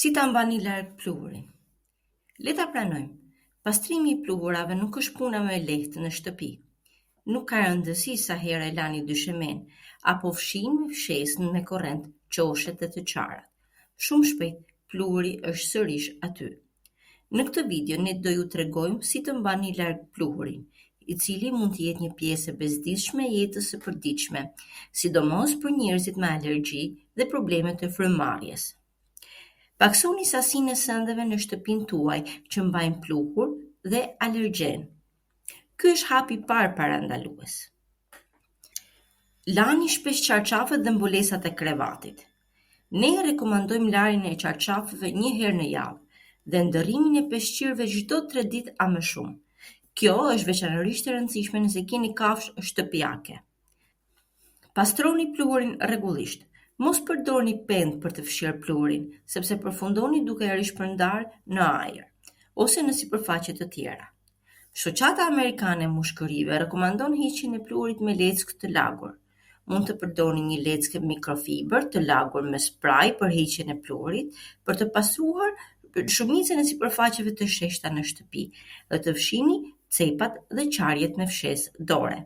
Si ta mbani larg pluhurin? Le ta pranojmë, pastrimi i pluhurave nuk është puna më e lehtë në shtëpi. Nuk ka rëndësi sa herë e lani dyshemenë apo fshini me fshesë me korrent qoshet dhe të çarat. Shumë shpejt pluhuri është sërish aty. Në këtë video ne do ju tregojmë si të mbani larg pluhurin, i cili mund të jetë një pjesë e bezdisshme e jetës së përditshme, sidomos për njerëzit me alergji dhe probleme të frymëmarrjes. Pakësoni sasinë e sendeve në shtëpinë tuaj që mbajnë pluhur dhe alergjenë. Ky është hapi i parë parandalues. Lani shpesh çarçafët dhe mbulesat e krevatit. Ne rekomandojmë larjen e çarçafëve një herë në javë dhe ndërrimin e peshqirëve çdo 3 ditë a më shumë. Kjo është veçanërisht e rëndësishme nëse keni kafshë shtëpiake. Pastroni pluhurin rregullisht. Mos përdorni pendë për të fshirë pluhurin, sepse përfundoni duke e rishpërndarë në ajër ose në sipërfaqe të tjera. Shoqata Amerikane e Mushkërive rekomandon heqjen e pluhurit me leckë të lagur. Mund të përdorni një leckë mikrofibër të lagur me spraj për heqjen e pluhurit për të pastruar shumicën e sipërfaqeve të sheshta në shtëpi dhe të fshini cepat dhe çarjet me fshesë dore.